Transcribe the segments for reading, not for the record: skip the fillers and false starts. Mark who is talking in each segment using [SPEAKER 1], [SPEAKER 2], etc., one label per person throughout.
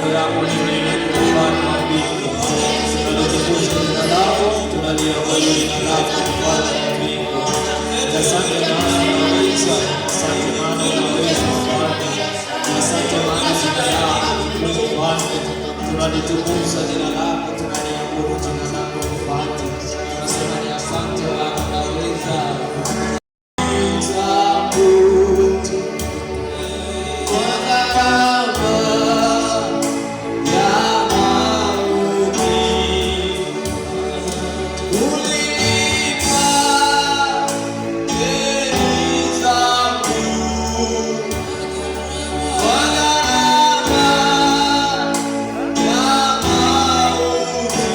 [SPEAKER 1] Kando yako ni nini, Mfalme wa mbingu? Tunalitukuza jina lako, tunaliabudu jina lako, Mfalme wa mbingu. Asante maana unaweza, asante maana unaweza, Mfalme. Asante maana jina lako ni kuu, Mfalme. Tunalitukuza jina lako, tunaliabudu jina lako, Mfalme. Tunasema ni asante maana unaweza. Zangu kwa gharama ya mauti ulilipa deni zangu kwa gharama ya mauti.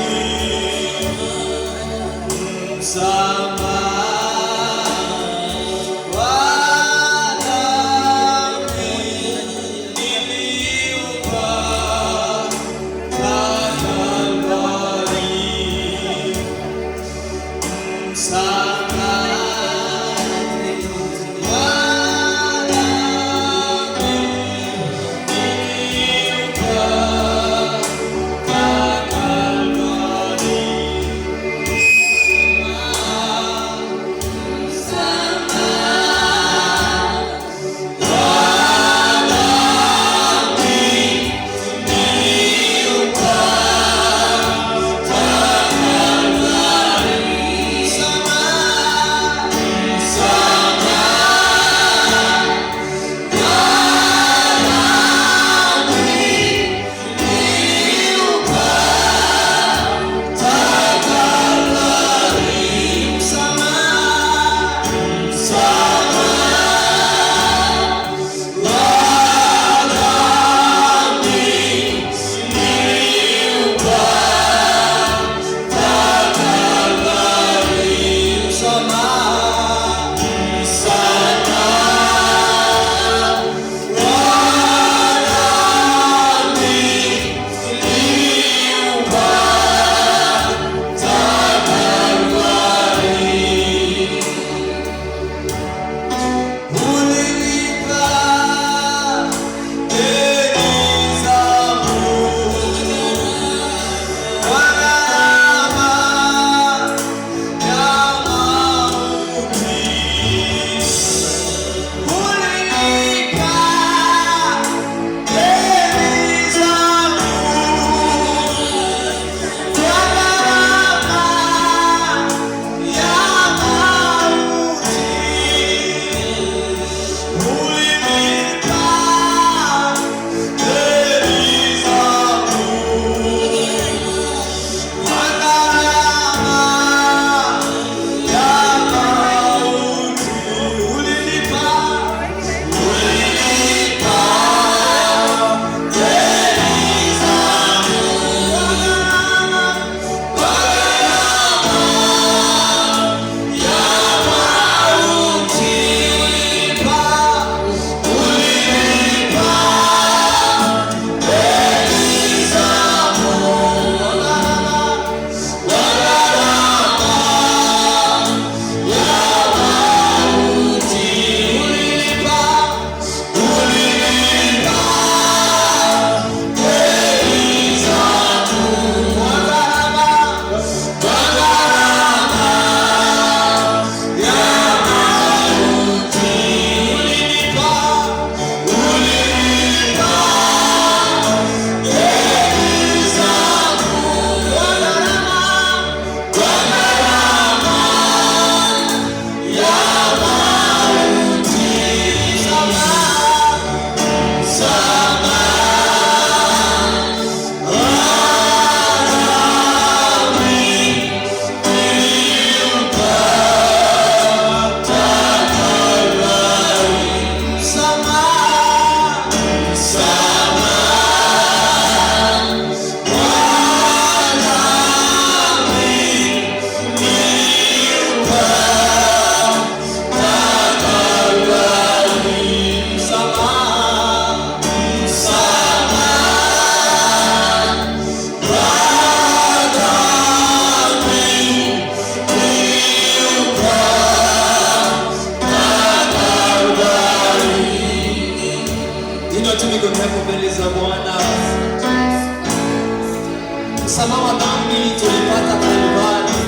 [SPEAKER 1] Msamaha wa dhambi tulipata Kalvari.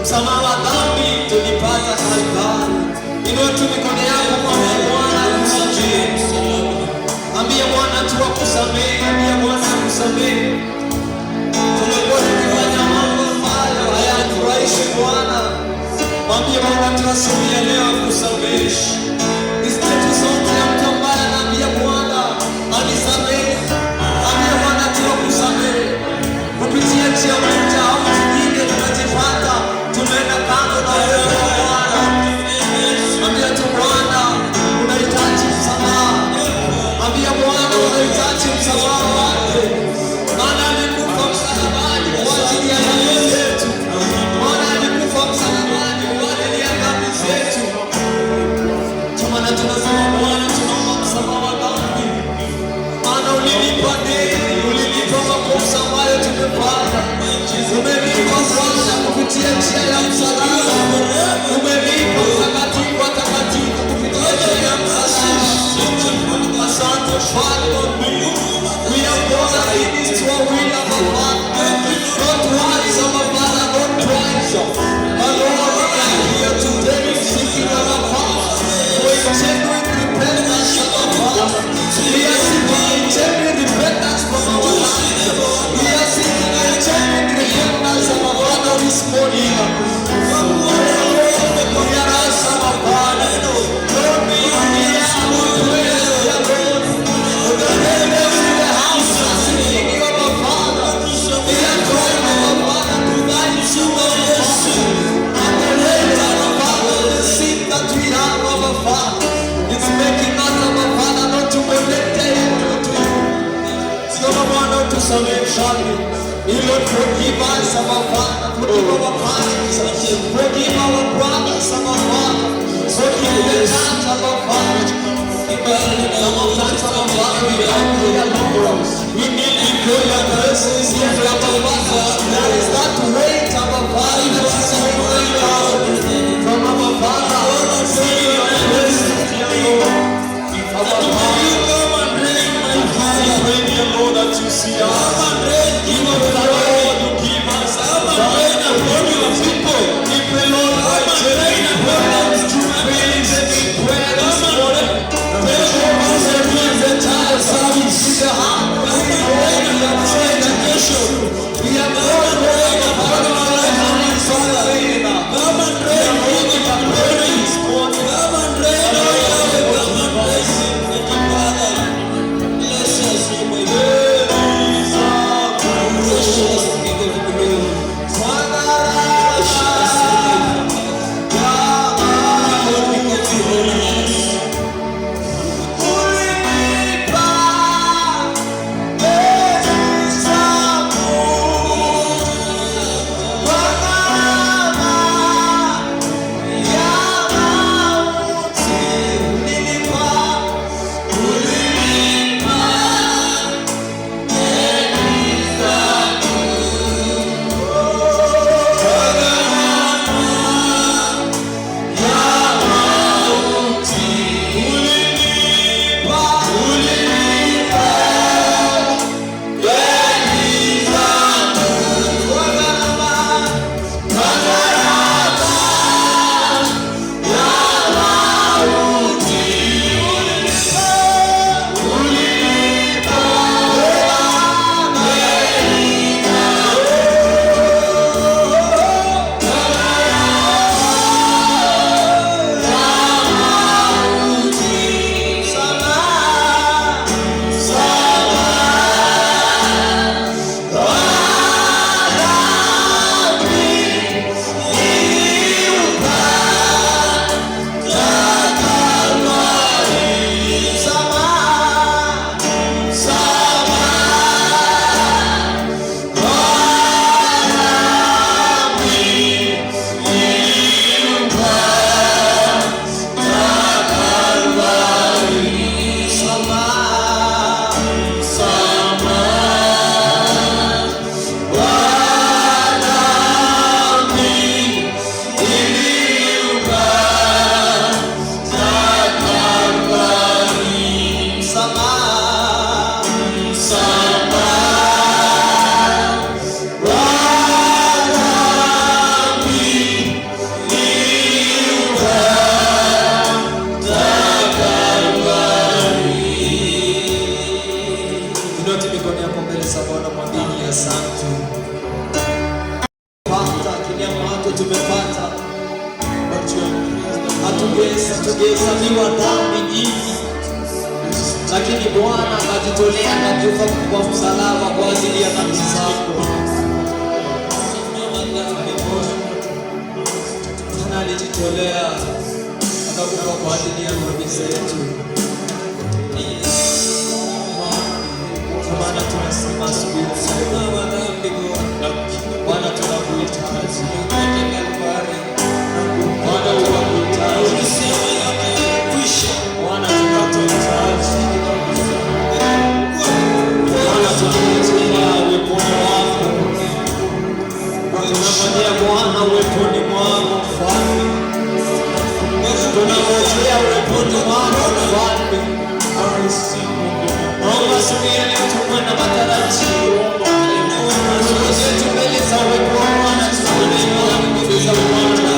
[SPEAKER 1] Msamaha wa dhambi tulipata Kalvari. Inua tu mikono yako, mwambie Bwana akusamehe. Ambia Bwana tu akusamehe, ambia Bwana akusamehe. Tumekuwa tukifanya mambo ambayo hayamfurahishi Bwana. Mwambie Bwana tu asubuhi ya leo akusamehe. Nisikie tu sauti ya mtu ambaye anaambia Bwana anisamehe. Ambia Bwana tu akusamehe. Kupitia njia moja au nyingine tunajipata tumeenda kando na uwepo wa Bwana. Ambia tu Bwana unahitaji msamaha. Ambia Bwana unahitaji msamaha wake. Maana alikufa msalabani kwa ajili ya dhambi zetu. Maana alikufa msalabani kwa ajili ya dhambi zetu. Ndio maana tunasema, Bwana, tunaomba msamaha wa dhambi. Maana ulilipa deni, ulilipa makosa ambayo tumefanya. Umelipa, Bwana, kupitia njia ya msalaba. Umelipa, Mtakatifu wa takatifu, kupitia njia ya msalaba. Asante, Mfalme wa mbingu. We have gone against your will, our Father. Not once, our Father, not twice. But Lord, we are here today seeking, our Father, for a genuine repentance, our Father. We are seeking a genuine repentance from our lives. We are seeking a genuine repentance, our Father, this morning. Hear us, our Father. Lord, may you hear our prayers, dear Lord. For the rebels in the house are seeking you, our Father. They are crying, our Father, to thy mercy. And the rate, our Father, the sin that we have, our Father, it's making us, our Father, not to connect to you. Tunaomba Bwana utusamehe dhambi. Lord, forgive us, our Father. Forgive our parents. Forgive our brothers, our Father. Forgive the church, our Father. Some of times, our Father, we come here, Lord. We kneel before your presence here, our Father. There is that weight, our Father, that is weighing down from our Father. See your presence, dear Lord. Our Father.
[SPEAKER 2] Come and reign, my
[SPEAKER 1] I pray, dear Lord, that you see us.
[SPEAKER 2] Come and reign, King of
[SPEAKER 1] Lord,
[SPEAKER 2] glory.
[SPEAKER 1] you give us.
[SPEAKER 2] Come and reign upon your people.
[SPEAKER 1] We pray, Lord,
[SPEAKER 2] Come and reign upon us.
[SPEAKER 1] true faith in prayer this
[SPEAKER 2] Come and
[SPEAKER 1] morning.
[SPEAKER 2] take over
[SPEAKER 1] The child service with the heart.
[SPEAKER 2] Come and reign upon our education.
[SPEAKER 1] We are
[SPEAKER 2] Come and reign upon our life, my Father. Come and reign, King of glory. Come and reign, O Yahweh. Come and bless him, thank you, Father. Bless us, O my God.
[SPEAKER 1] Mbele za Bwana mwambie asante. Pata kile ambacho tumepata,
[SPEAKER 2] But you increase the
[SPEAKER 1] hatugehesabiwa dhambi nyingi, lakini Bwana akajitolea akakufa kwa msalaba kwa ajili ya dhambi zako. Bwana alijitolea akakufa kwa ajili ya dhambi zetu. Kwa maana tunasema asubuhi ya leo, Bwana tunakuhitaji. Bwana tunakuhitaji. Bwana tunakuhitaji. Bwana tunangojea uweponi wako. Tunangojea Bwana uweponi mwako Mfalme. Tunangojea uweponi wako Mfalme. Naomba siku ya leo tuwe na matarajio. Tunangojea mbele za uwepo wa Bwana, tuwe na imani mbele za Bwana.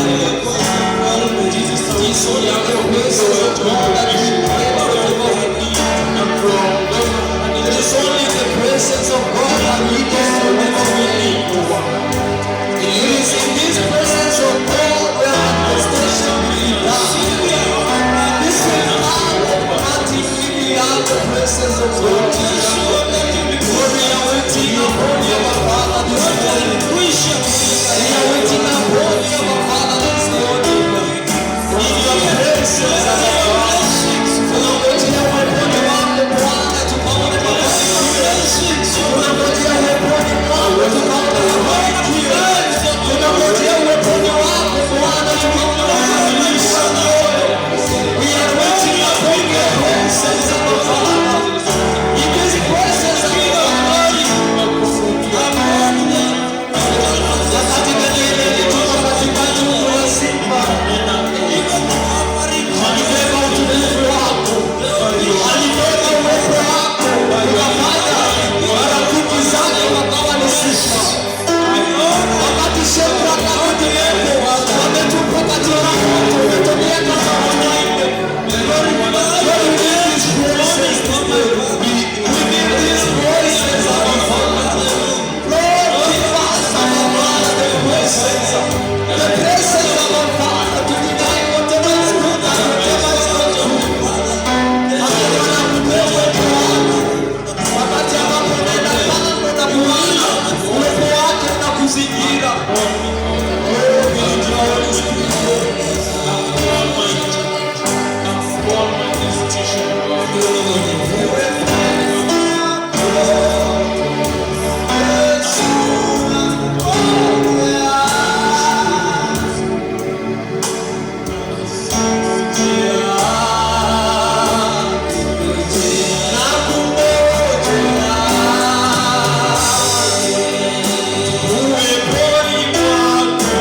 [SPEAKER 1] Jinsi yake uwezo wa God that we get whatever we need. It is only the presence of God that we get whatever we need. It is in this presence of God where manifestation will be done. This will not automatically without the presence of God. For we are waiting upon you, our Father, this morning. We are waiting upon you, our Father, this morning. In your presence, our Father. Tunangojea uweponi wako Bwana tukaone mafanikio. Tunangojea uweponi mwako tukaone mafanikio. Tunangojea uweponi wako Bwana tukaone mafanikio. We are waiting upon your presence, our Father. In this presence, our Father. Wakati Danieli alitoka katika tundu la simba, alibeba utukufu wako, alibeba uwepo wako, ukafanya marafiki zake wakawa ni sifa. Wakati Shadraka na Abednego wametupwa katika moto, umetokea kama wanaume. Lord, we need this presence this day. We need this presence, our Father. Lord, give us, our Father, the presence. The presence of our Father to deny whatever is good and whatever is not good. Hata wanakupea uwepo wako. Wakati ambapo unaenda kando na Bwana, uwepo wake unakuzingira. Oh, we need your Holy Spirit.
[SPEAKER 2] All my institution, God.
[SPEAKER 1] Uweponi mwako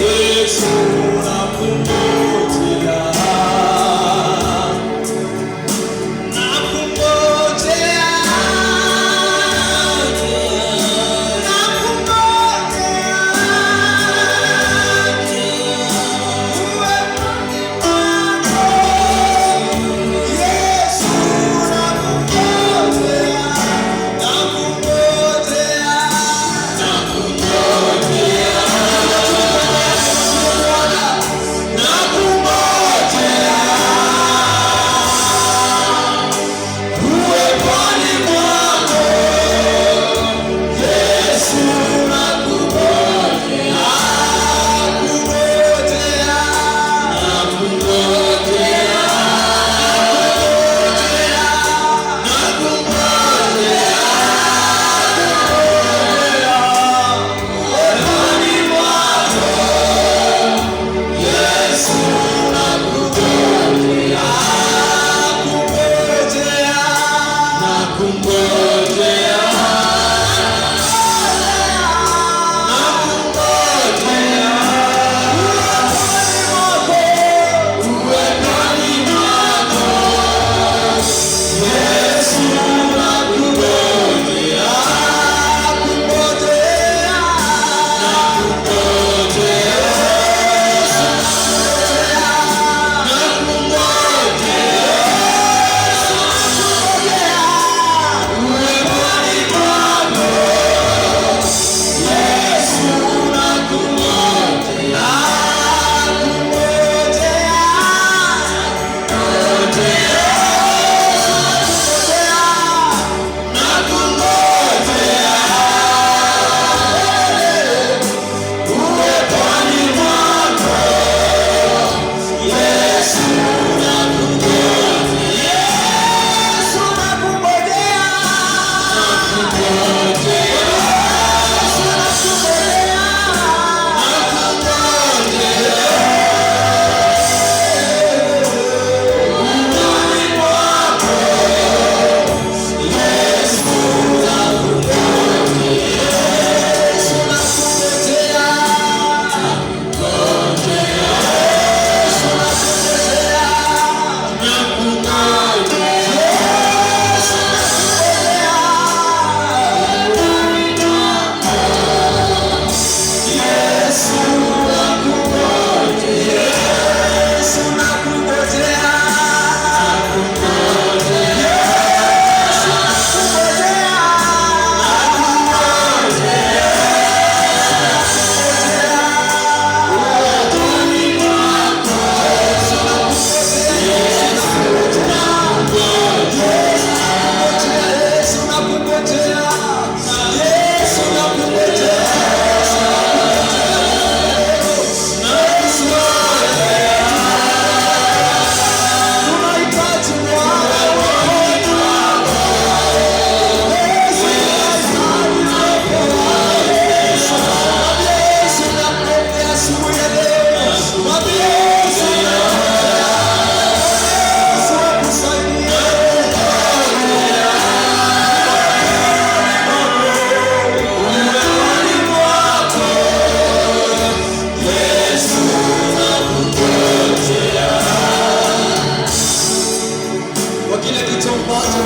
[SPEAKER 1] Yesu nakungojea, nakungojea, nakungojea, uweponi mwako Yesu nakungojea, nakungojea.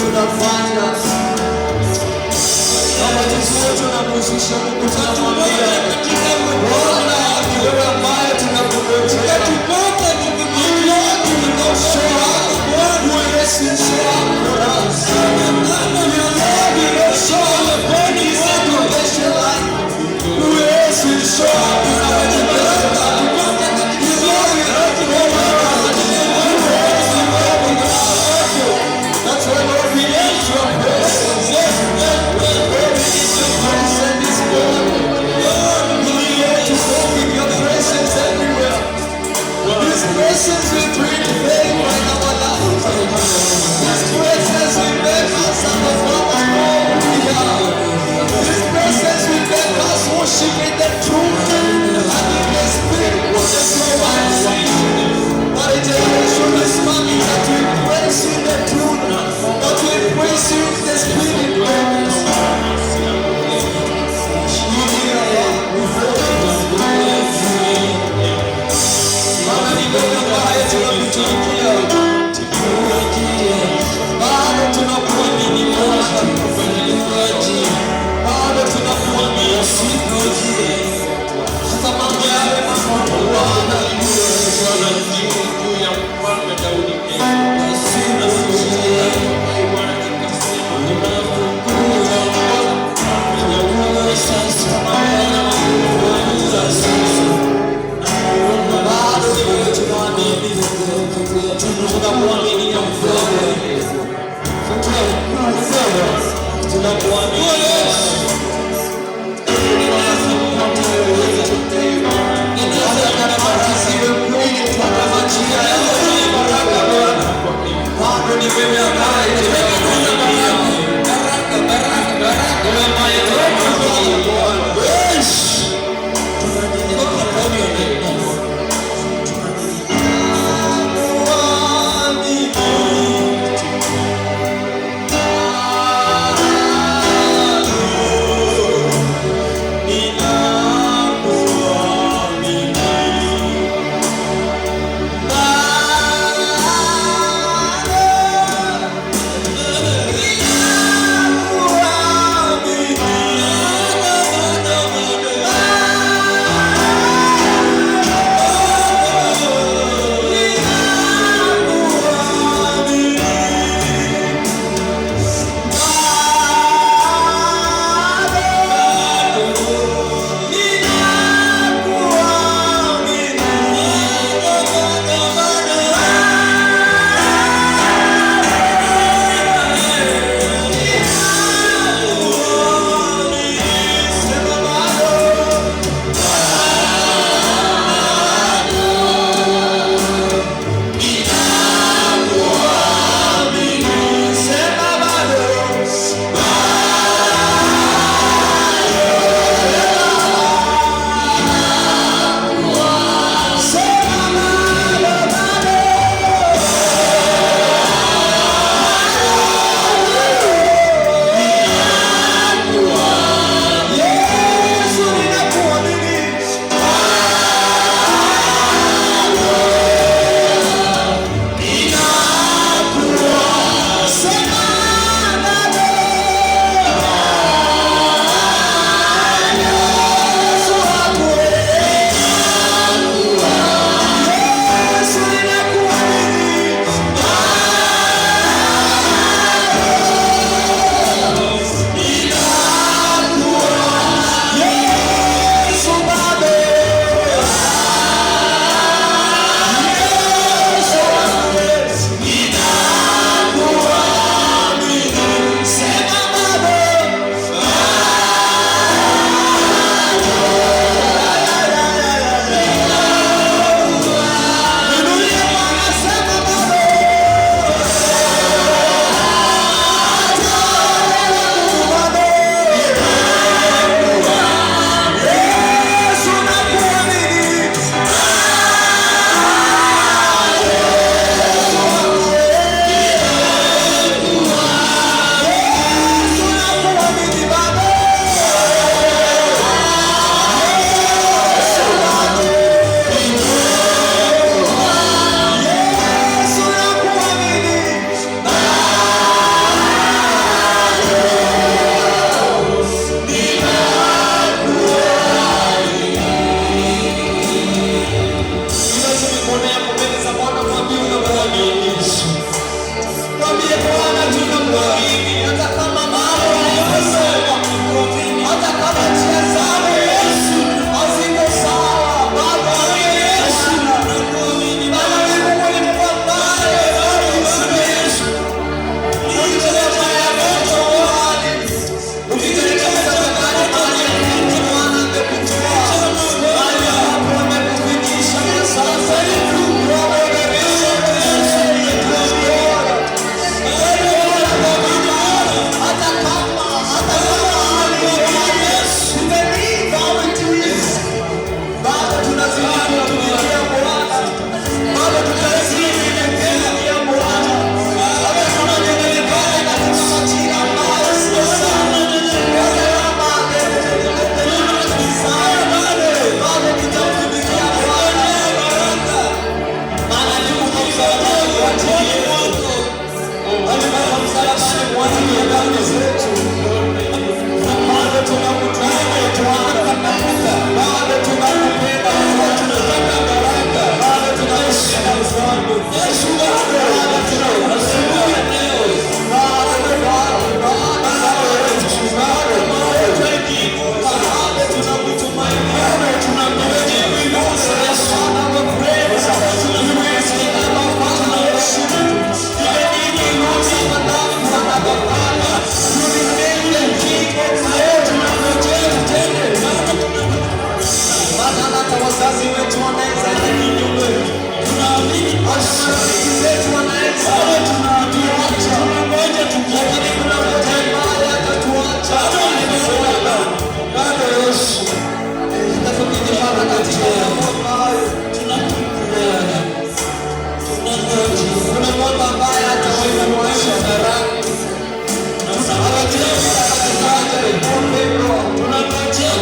[SPEAKER 1] Tunafanya kama jinsi wote tunamhusisha Mungu, tunamwambia
[SPEAKER 2] Katika
[SPEAKER 1] Bwana, ni wewe ambaye tunakungojea.
[SPEAKER 2] Tutoka
[SPEAKER 1] Lord, you will not show up. Will you show up for us? Lord, you will not show up in this education life. Who else will show up in our education life? Lord, will not go with us. Who else will go with us? That's why, Lord, we need your presence. Lord, we need your presence this morning. Lord, we need to walk in your presence everywhere.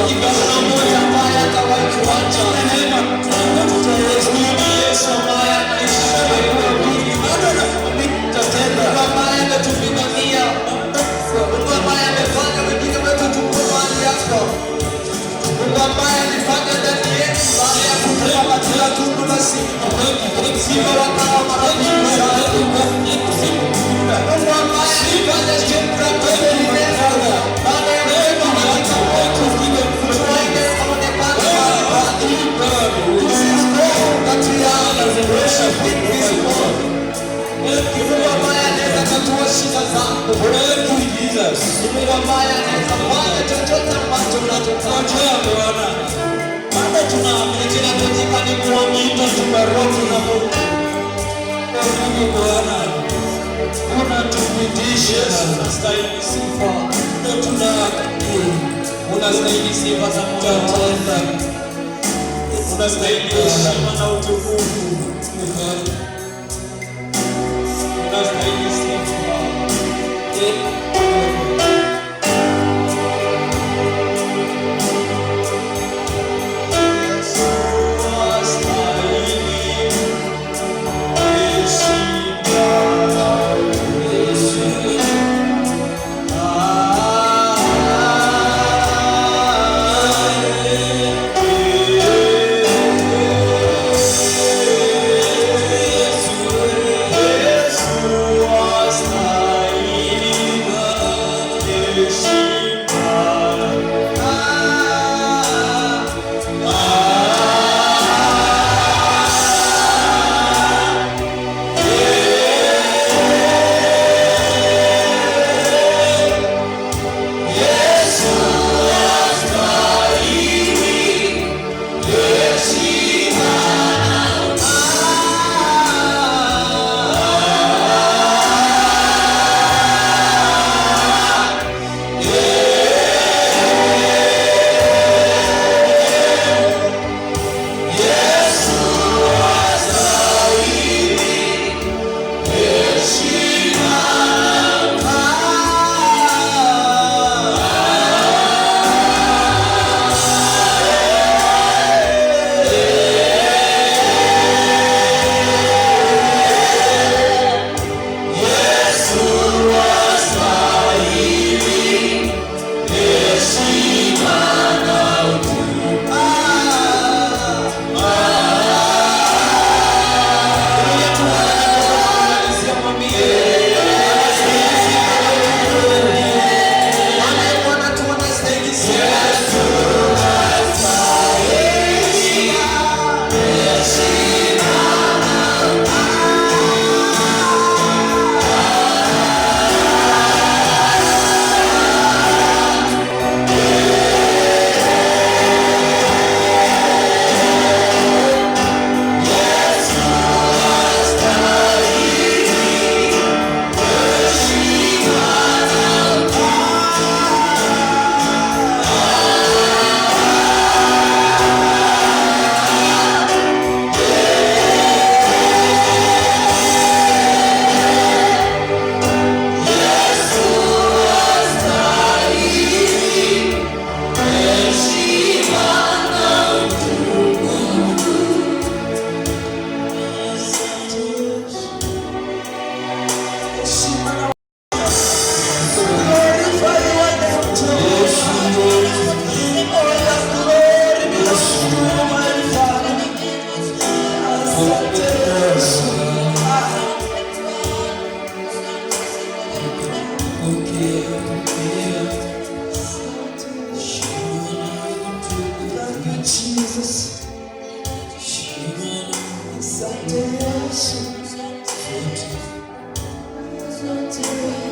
[SPEAKER 2] Hakika kuna mmoja ambaye hatawahi kuacha. Huyu ni Yesu ambaye anaishi
[SPEAKER 1] Tatenda.
[SPEAKER 2] Mungu ambaye ametupigania, Mungu ambaye amefanya wengine wetu tuko mahali hapa, Mungu ambaye alifanya Danieli baada ya kutoka katika tundu la simba, simba wakawa marafiki zake. Mungu ambaye alifanya Shadraka, Abednego baada ya kutoka katika moto, mtu wanne akaonekana mahali pale. This is God that we are worshiping this morning. Mungu ambaye anaweza tatua shida zako.
[SPEAKER 1] Thank you, Jesus.
[SPEAKER 2] Mungu ambaye anaweza fanya chochote ambacho unachotaka.
[SPEAKER 1] Ngojea Bwana. Bado tunaamini
[SPEAKER 2] Kinachohitajika ni kuamini.
[SPEAKER 1] tubariki na Mungu. Mungu Bwana. Unatupitisha.
[SPEAKER 2] Unastahili sifa.
[SPEAKER 1] Ndio tunaamini.
[SPEAKER 2] Unastahili sifa za moyo wangu.
[SPEAKER 1] Tatenda.
[SPEAKER 2] Unastahili heshima na utukufu. Unastahili sifa. Yesu astahili heshima. Glorify your name, Jehovah. All the glory belongs to you, my Father. Asante Yesu.
[SPEAKER 1] Pokea, pokea.
[SPEAKER 2] Thank you, Jesus. Asante Yesu. Asante.